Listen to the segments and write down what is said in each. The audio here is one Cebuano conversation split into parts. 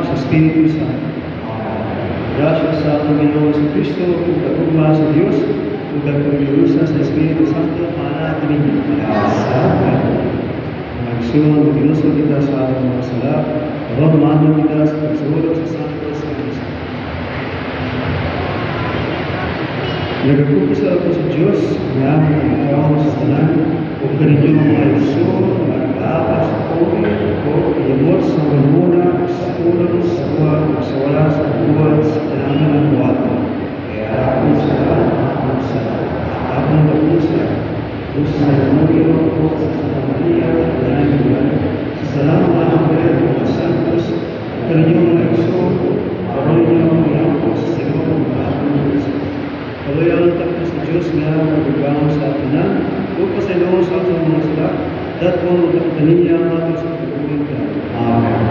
Sa Espiritu Santo. Grasya sa atong Ginoo sa Kristo, ug kagugma sa Dios, ug ang paghiusa sa Espiritu Santo, maanaa kaninyo. Amen. Mga igsoon, maghinulsol kita sa atong mga sala, aron maandam kita sa pagsulok sa Santo sa Misa. Nagakumpisal ako sa Dios, nga ang sa tanan, ug kaninyo mga igsoon, nag-aapas sa puri, o iyamot sa muna, sa ulang, sa buwa, sa wala, sa buwan, sa tanan ng buhaton. Kaya akong sala, akong sala, akong dapusa, o sa Demonyo, o sa Santa Maria, tanan ng buwan, sa salamat ng mga mga santos, ug kaninyo mga igsoon, aron ninyo ang iampo sa Senyor, mga akong Diyos. Kaluyan ang sa Diyos nga nagugamo sa tanan, ug pasayloon sa atong mga sala, datpon ug kapitan niya ang atong sa pagbuhi. Amen.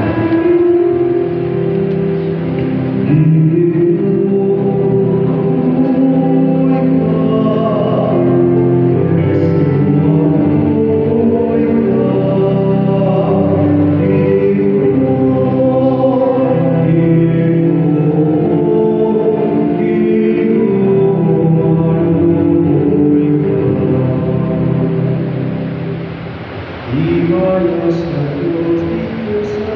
Himaya sa Diyos dito sa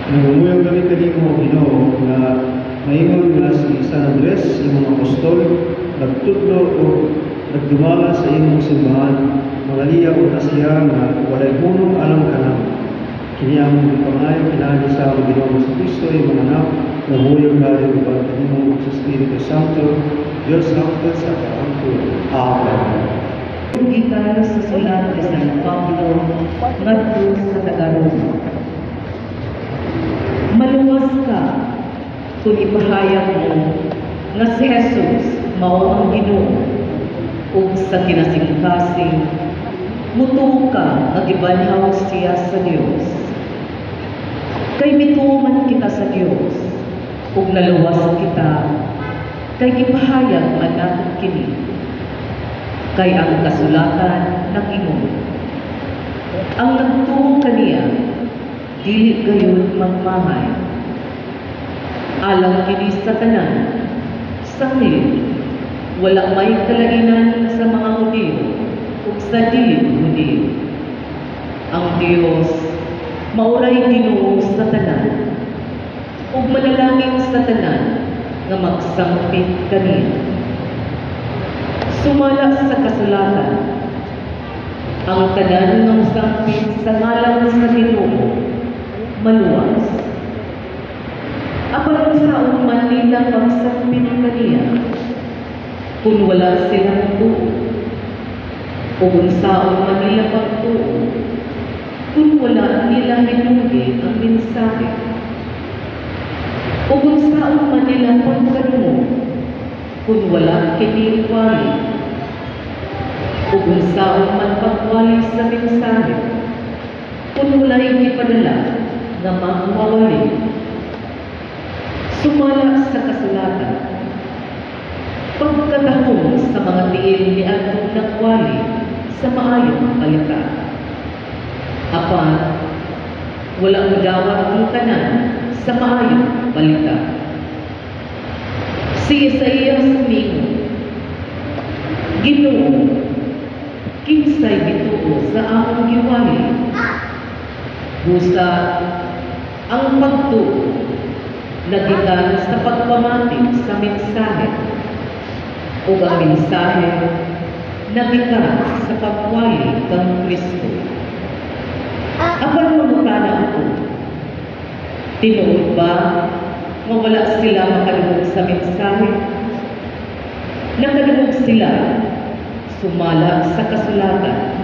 Nagumuyong kami kanimo, Ginoo, nga maingon nga si San Andres, imong apostol, nagtudlo o nagdumala sa imong simbahan, mangaliya unta siya nga walay hunong alang kanamo. Kini among gipangayo pinaagi sa among Ginoo sa Kristo, imong anak, namuyong dayon uban kanimo sa Espiritu Santo, Dios hangtod sa kaangkon. Amen. Gikan sa sulat ni San Pablo ngadto sa taga-Roma. Maluwas ka kung ipahayag mo nga si Jesus mao ang Ginoo ug sa kinasingkasing mutuo ka nga gibanhaw siya sa Dios. Kay mituo man kita sa Dios ug naluwas kita, kay gipahayag man nato kini. Kay ang kasulatan nag-ingon, ang nagtuo kaniya dili gayud magmahay. Alang kini sa tanan, sanglit wala may kalainan sa mga Hudiyo ug sa dili Hudiyo. Ang Dios mao ray Ginoo sa tanan ug manalangin sa tanan nga magsampit kaniya. Sumala sa kasulatan, ang tanan nga mosampit sa ngalan sa Ginoo maluwas. Apan unsaon man nila pagsampit kaniya kung wala sila motuo? Ug unsaon man nila pagtuo kung wala nila hinunggi ang mensahe? Ug unsaon man nila pagkadungog kung wala kini iwali? Ug unsaon man pagwali sa mensahe kung walay gipadala nga magwawali? Sumala sa kasulatan, pagkatahong sa mga tiil niadtong nagwali sa maayong balita. Apan wala modawat ang tanan sa maayong balita. Si Isaias miingon, "Ginoo, kinsay mituo sa among giwali?" Busa, ang pagtuo nagikan sa pagpamati sa mensahe, ug ang mensahe nagikan sa pagwali kang Kristo. Apan mangutana ako, tinuod ba nga wala sila makadungog sa mensahe? Nakadungog sila, sumala sa kasulatan,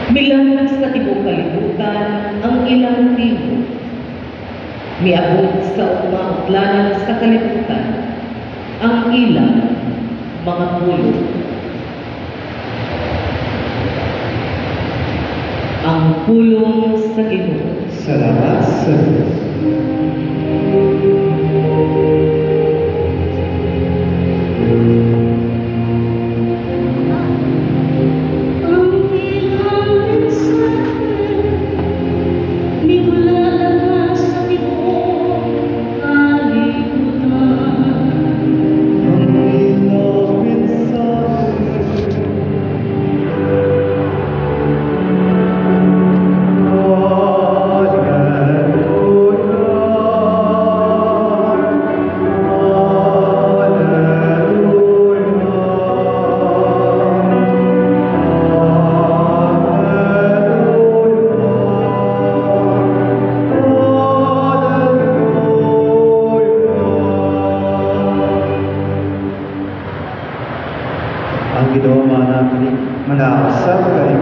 "Milanad sa tibuok kalibutan ang ilang tingog. Miabot sa mga utlanan sa kalibutan ang ilang mga pulong." Ang pulong sa Ginoo. Salamat sa Diyos. Ang ilang mensahe miulala sa tibuok kalibutan. Ang ilang mensahe Ang Ginoo maanaa Manaasam kayo.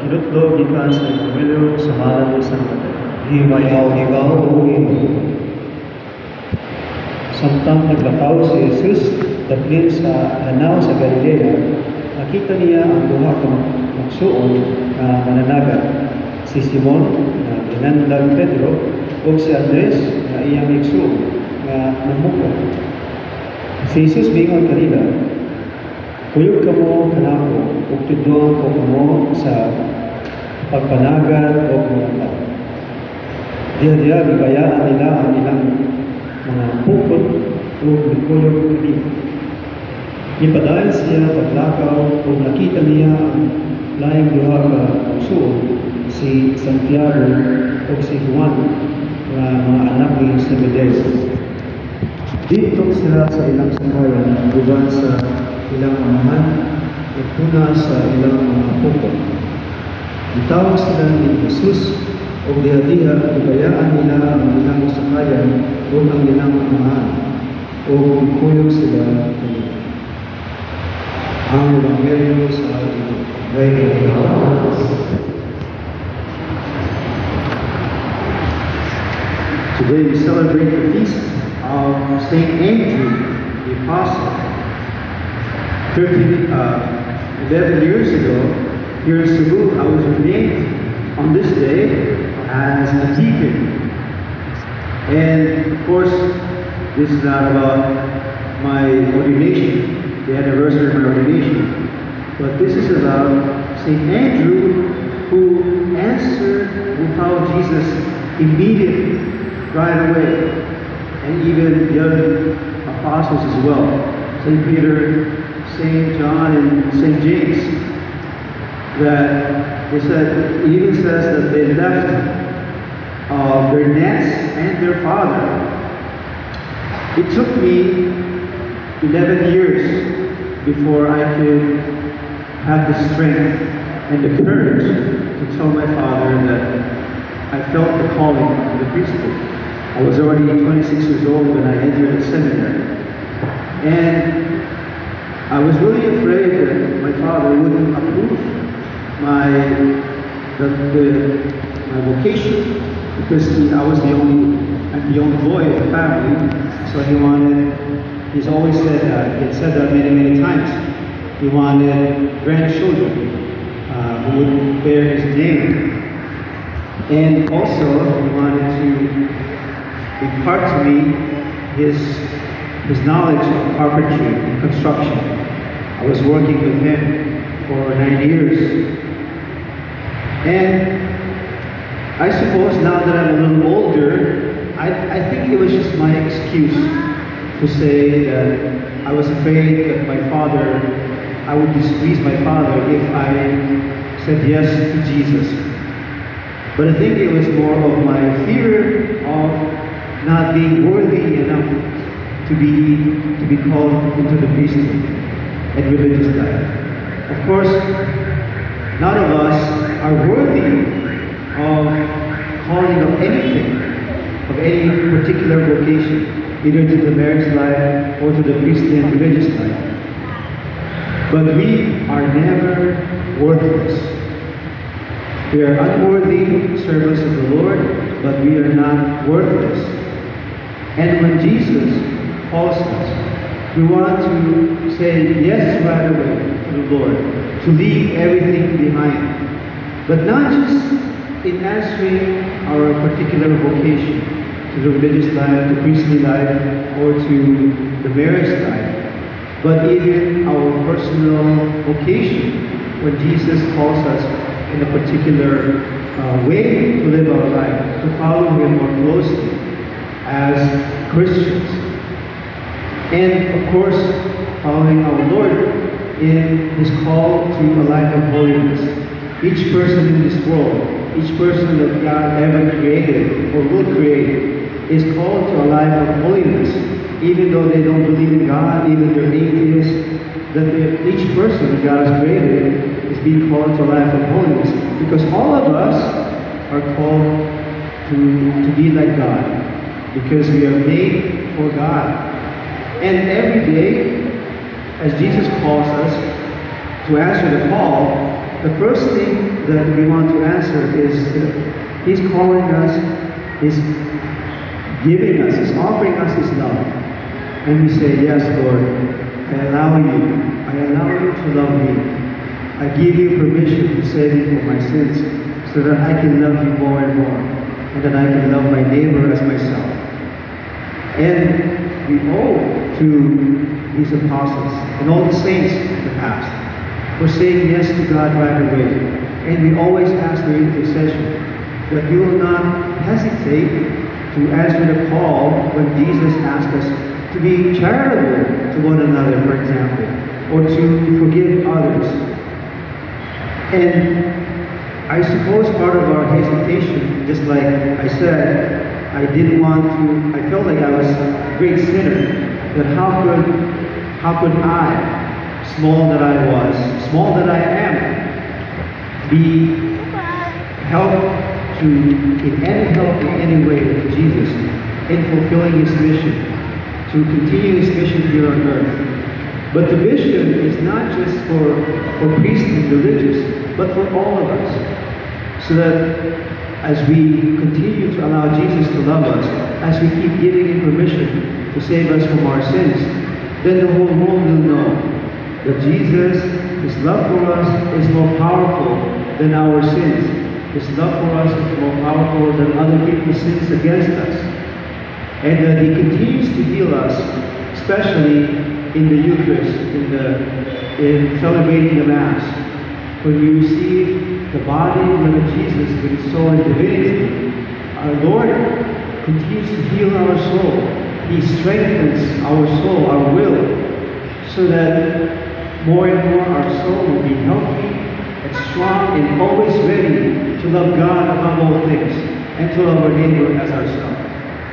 Kinutlo gikan sa Ebanghelyo sa ngalan ni San Mateo. Himayaw ikaw, O Ginoo. Samtang naglakaw si Jesus daplin sa lanaw sa Galilea, nakita niya ang duha ka magsuon nga mananagat, si Simon nga ginganlag Pedro ug si Andres nga iyang igsuon nga namukot. Si Jesus miingon kanila, "Kuyog kamo kanako ug tudloan ko kamo sa pagpanagat og mga tawo." Diha-diha gibayaan nila ang ilang mga pukot ug mikuyog kaniya. Gipadayon siya paglakaw ug nakita niya ang laing duha ka magsuon, si Santiago ug si Juan nga mga anak ni Zebedeo. Didto sila sa ilang sakayan uban sa ilang amahan, nagtuna sa ilang mga pukot. Gitawag sila ni Jesus ug diha-diha gibayaan nila ang ilang sakayan ug ang ilang amahan ug mikuyog sila kaniya. Ang Ebanghelyo sa Ginoo. Ikaw. Today we celebrate the feast of Saint Andrew, the Apostle. 13, 11 years ago, here in Cebu, I was ordained on this day as a deacon. And of course, this is not about my ordination, the anniversary of my ordination, but this is about Saint Andrew, who answered, who followed Jesus immediately, right away, and even the other apostles as well, St. Peter, St. John, and St. James, that they said, it even says that they left their nets and their father. It took me 11 years before I could have the strength and the courage to tell my father that I felt the calling to the priesthood. I was already 26 years old when I entered the seminary. And I was really afraid that my father wouldn't approve my vocation because I'm the only boy in the family. So he's always said that, he had said that many, many times. He wanted grandchildren who would bear his name. And also, he wanted to impart to me his knowledge of carpentry and construction. I was working with him for 9 years. And I suppose now that I'm a little older, I think it was just my excuse to say that I was afraid that I would displease my father if I said yes to Jesus. But I think it was more of my fear of not being worthy enough to be called into the priesthood and religious life. Of course, none of us are worthy of calling of anything, of any particular vocation, either to the marriage life or to the priestly and religious life. But we are never worthless. We are unworthy servants of the Lord, but we are not worthless. And when Jesus calls us, we want to say yes right away to the Lord, to leave everything behind. But not just in answering our particular vocation, to the religious life, to priestly life, or to the marriage life, but even our personal vocation, when Jesus calls us in a particular way to live our life, to follow Him more closely as Christians. And of course, following our Lord in His call to a life of holiness. Each person in this world, each person that God ever created or will create, is called to a life of holiness. Even though they don't believe in God, even they're atheists, that each person that God has created is being called to a life of holiness. Because all of us are called to be like God. Because we are made for God. And every day, as Jesus calls us to answer the call, the first thing that we want to answer is He's calling us, He's giving us, He's offering us His love. And we say, "Yes, Lord, I allow you to love me. I give you permission to save me from my sins so that I can love you more and more, and that I can love my neighbor as myself." And we owe to these apostles and all the saints in the past for saying yes to God right away. And we always ask their intercession that we will not hesitate to answer the call when Jesus asked us to be charitable to one another, for example, or to forgive others. And I suppose part of our hesitation, just like I said, I didn't want to, I felt like I was a great sinner, that how could I, small that I was, small that I am, be help to, in any help in any way to Jesus in fulfilling his mission, to continue his mission here on earth? But the mission is not just for priests and religious, but for all of us. So that as we continue to allow Jesus to love us, as we keep giving him permission to save us from our sins, then the whole world will know that Jesus, his love for us is more powerful than our sins. His love for us is more powerful than other people's sins against us. And that he continues to heal us, especially in the Eucharist, in celebrating the Mass. When we receive the body and blood of Jesus with His soul and divinity, our Lord continues to heal our soul. He strengthens our soul, our will, so that more and more our soul will be healthy and strong and always ready to love God above all things and to love our neighbor as ourselves.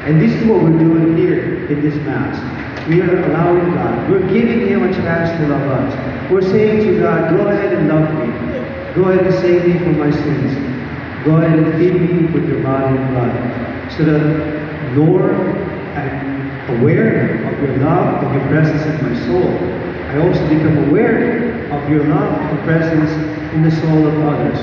And this is what we're doing here in this Mass. We are allowing God, we're giving Him a chance to love us. We're saying to God, "Go ahead and love me. Go ahead and save me from my sins. Go ahead and feed me with your body and blood." So that, Lord, I'm aware of your love and your presence in my soul. I also become aware of your love and presence in the soul of others.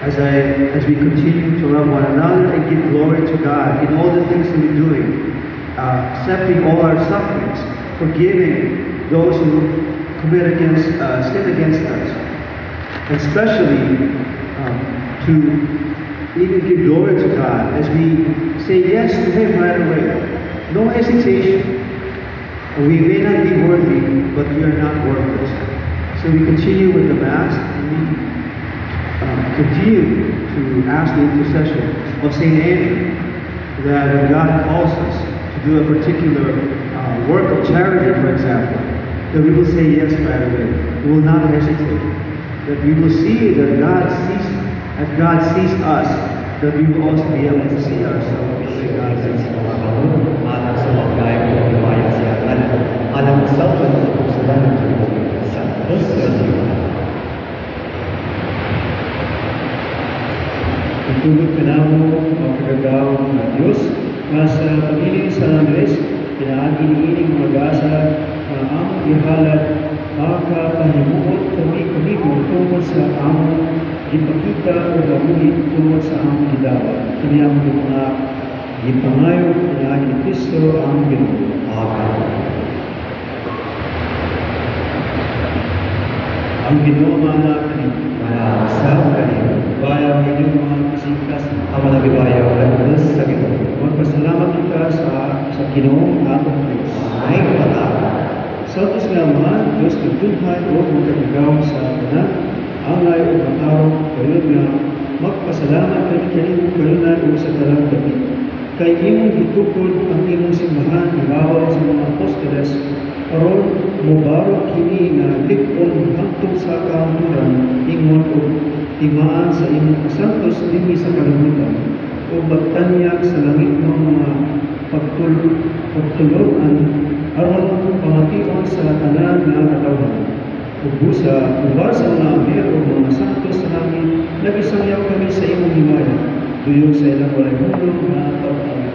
As we continue to love one another and give glory to God in all the things that we're doing, accepting all our sufferings, forgiving those who sin against us, and especially to even give glory to God as we say yes to Him right away. No hesitation. We may not be worthy, but we are not worthless. So we continue with the Mass, and we continue to ask the intercession of Saint Andrew that when God calls us to do a particular work of charity, for example, that we will say yes right away. We will not hesitate. That we will see that God sees, as God sees us, that we will also be able to see ourselves the way God sees us. Alang sa mga himaya siya alang sa sa Santos. Itugod ka namo, makagagahom nga Diyos, nga sa pag-iling sa Andres, pinaagi niining mga gasa nga among gihalad, makapahimuot kami kanimo tungod sa among gipakita o gabuhi tungod sa among gidawat. Kini among mga gipangayo pinaagi ni Kristo among Ginoo. Amen. Ang Ginoo maana kanimo. Manasab kanimo. Bayaw ang inyong mga kasing-kasing. Ang mga bibayaw kanus sa Ginoo. Magpasalamat kita sa Ginoo atong Diyos. Ay pata. Sa Diyos nga Ama, Diyos nagtunhay o magkagagaw sa tanan, angay o matarong kayon nga magpasalamat kami kanimo kanunay o sa tanang gabi. Kay imong gitukod ang imong simbahan ibabaw sa mga apostoles, aron mobarog kini nga lig-on hangtod sa kahangturan, ingon og timaan sa imong kasantos dinhi sa kalibutan, ug magtanyag sa langit ng mga pagtulon-an aron pamation sa tanan nga katawhan. Ug busa uban sa mga anghel ug mga santos sa langit, nagisangyaw kami sa imong himaya, duyog sa ilang walay hulog nga pag-awit.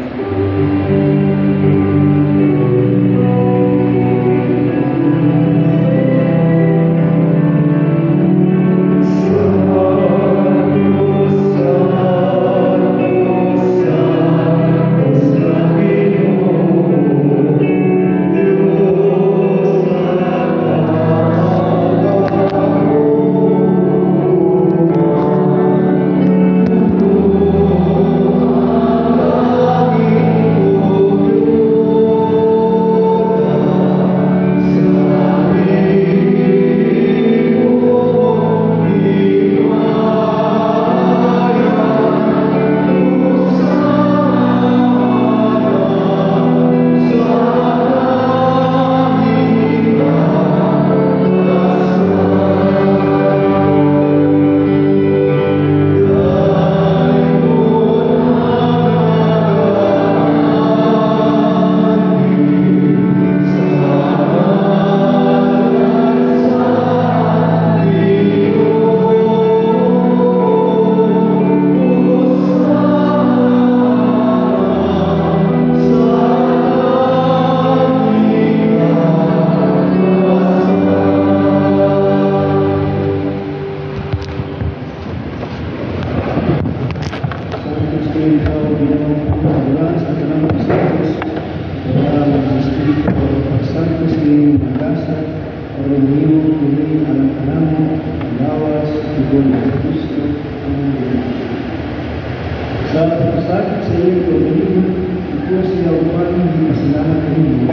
Sa pagpasakit sa iyong kaugalingon, ito siya upang pasalamat kanimo,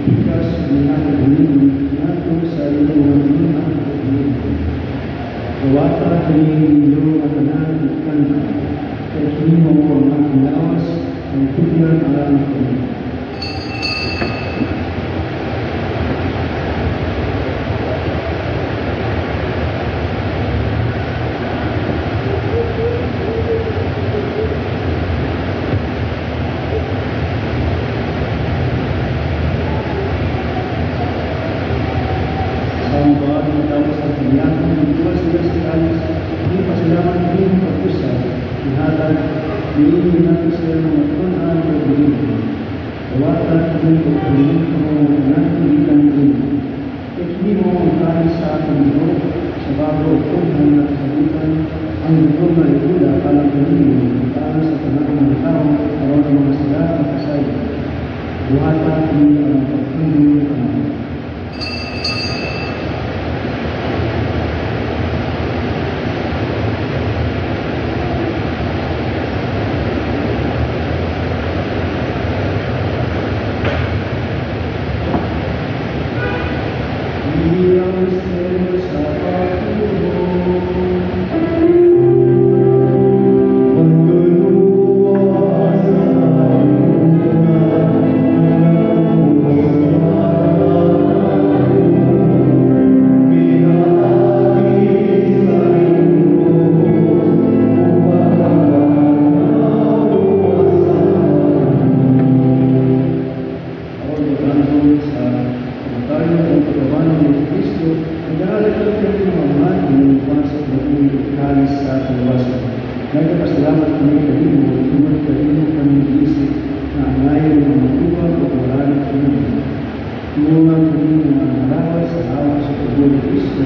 ikas mga kaugalingon nato sa iyong mga kaugalingon. Kawata kini ninyo sa iyang mga tun-an ug bilibon. Dawata kami ug tulungan kamo nga tanan gikan kanimo. Kay kini mao ang kalis sa atong Ginoo, sa bago ug tughan nga kasabutan, ang dugo nga ihula alang kanimo ug alang sa tanan mga tawo aron ang mga sala mapasaylo. Buhata kini aron pagtundon kanamo. Iyang misteryo sa pagtubos. Aron magandong sa kamatayon o pagkabanhaw ni Kristo, nagahalad kami kanimo, Amahan, ginuuban sa kinabuhi ug kalis sa kaluwasan. Nagapasalamat kami kanimo tungod kay imo kami giisip nga angayon nga matubag ug moralit kanimo. Tulungan kami nga marawat sa awa sa dugo ni Kristo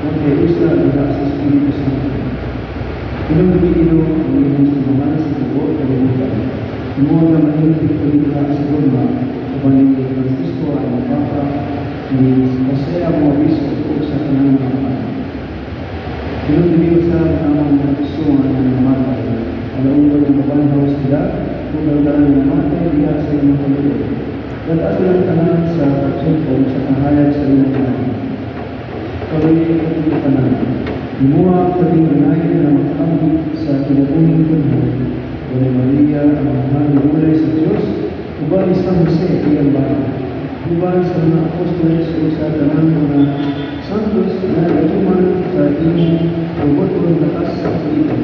magkay-usa diha sa Espiritu Santo. Hinumdumi, Ginoo, ang imong simbahan sa tibuok kalibutan. Imo nga mahimong kami diha sa Roma, uban ni Francisco ang among Papa, ni Jose ang among Obispo, ug sa tanang mga pari. Hinumdumi usab ang among mga igsuon nga namatay. Palaunon nga mabanhaw sila ug ang tanan nga namatay diha sa imong kaluoy. Dad-a silang tanan sa pagsumpong sa kahayag sa imong ngalan. Kaluoyi kami tanan. Himoa kaming angayan nga makaambit sa kinabuhing tugnaw, uban ni Maria ang Amahan nga sa Dios, uban ni San Jose iyang bana, uban sa mga apostoles ug sa tanang mga santos nga nagatuman sa imong kabubut-on lakas sa kapitan.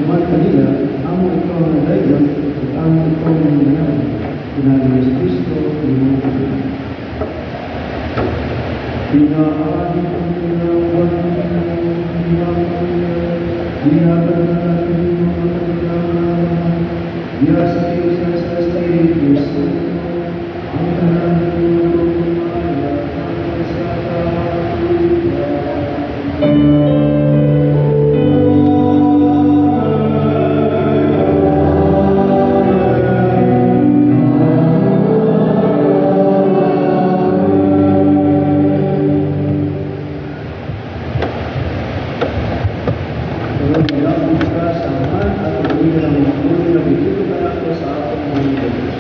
Human kanila, amo ikaw nga daygon ug amo ikaw nga hinanaon. Pinaagi ni Kristo, imong Anak. Pinaagi ang kinawan Ihatag na natin mga kailangan. Diya sa Diyos sa Espiritu Santo, ang tanan ng sa kamatuoran. Karon milabog ka sa Amahan at ang ng mga pulong na gitudlo kanato sa atong mga Diyos.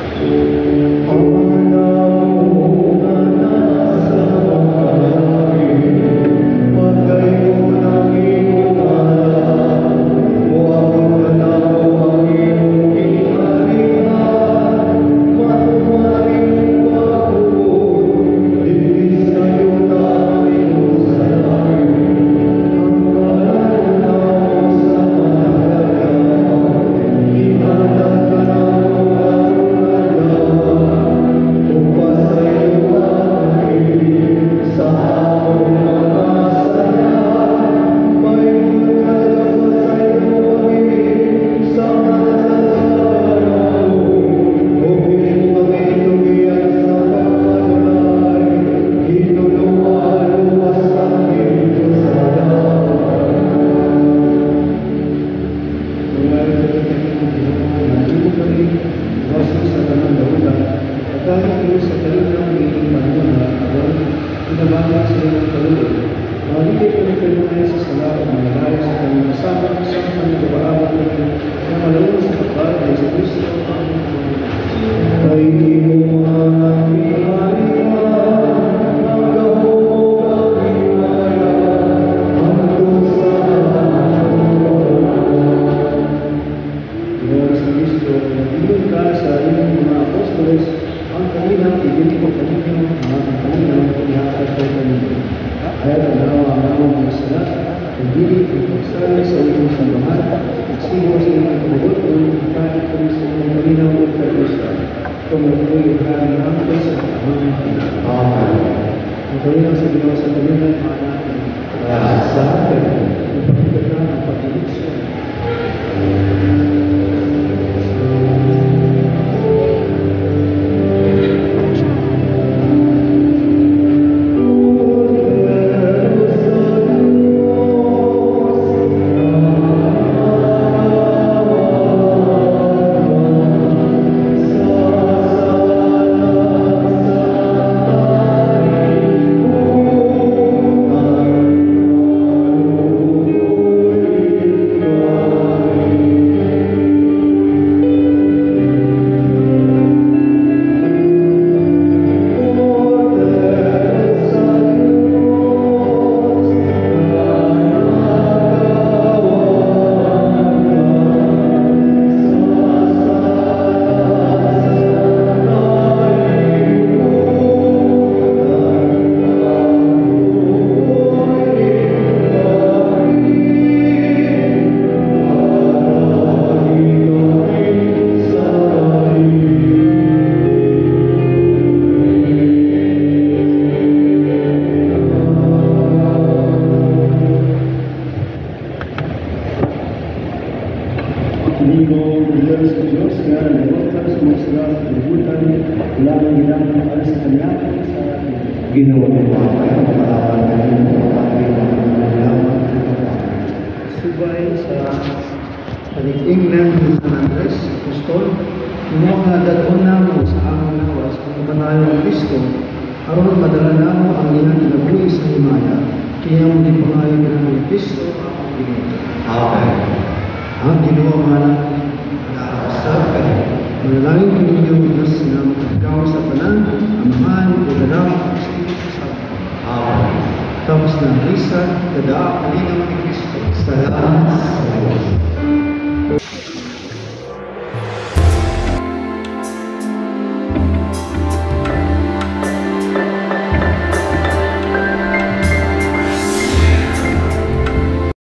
Tulay kami Ginoo nga imo kami luwason sa tanang dautan, paggamit kami sa kalinaw niining panahona aron tinabangan sa imong kaluoy. Malikay kami kanunay sa sala ug manalawag sa tanang masama samtang nagapaabot kami nga malaon sa pagbalad ni Jesu Kristo ang among Ginoo. Kay imo ang gingharian, ang gahom ug ang himaya, hangtod sa Ginoo sa Kristo, nag-ingon ka sa imong mga apostoles, "Ang kalinaw ibilin ko kaninyo, ang akong kalinaw ihatag ko kaninyo." Ayaw tan-awa ang among mga sala, kung dili ang pagsalig sa imong simbahan, magsigo sa imong kabubut-on, hatagi kami sa imong kalinaw ug kalusa. Ikaw nga nabuhi ug hari hangtod sa kapahangman. Amen. Ang kalinaw sa Ginoo sa kanunay maana Sa atin. Ipakita ka ang pag-iigsoon. Kalimtan sa mga sala sa kalibutan, lang ginang alas sa kanyang sa atin. Ginoo, tinapay, mapatawad kayo, mapatawad. Subay sa panig-ingnan ni San Andres, Apostol, imo nga dad-on namo sa among lawas ang kamatayon ni Kristo, aron madala namo ang iyang kinabuhi sa himaya, iyang gipangayo ni Kristo among Ginoo. Amen. Ang Ginoo manang Sa kaniyo. Manalangin kaniyo, Diyos nga makagagahom sa tanan, Amahan, ug Anak, ug Espiritu Santo. Amen. Tapos na ang misa, kadaa kalinaw ni Kristo. Salamat sa Diyos.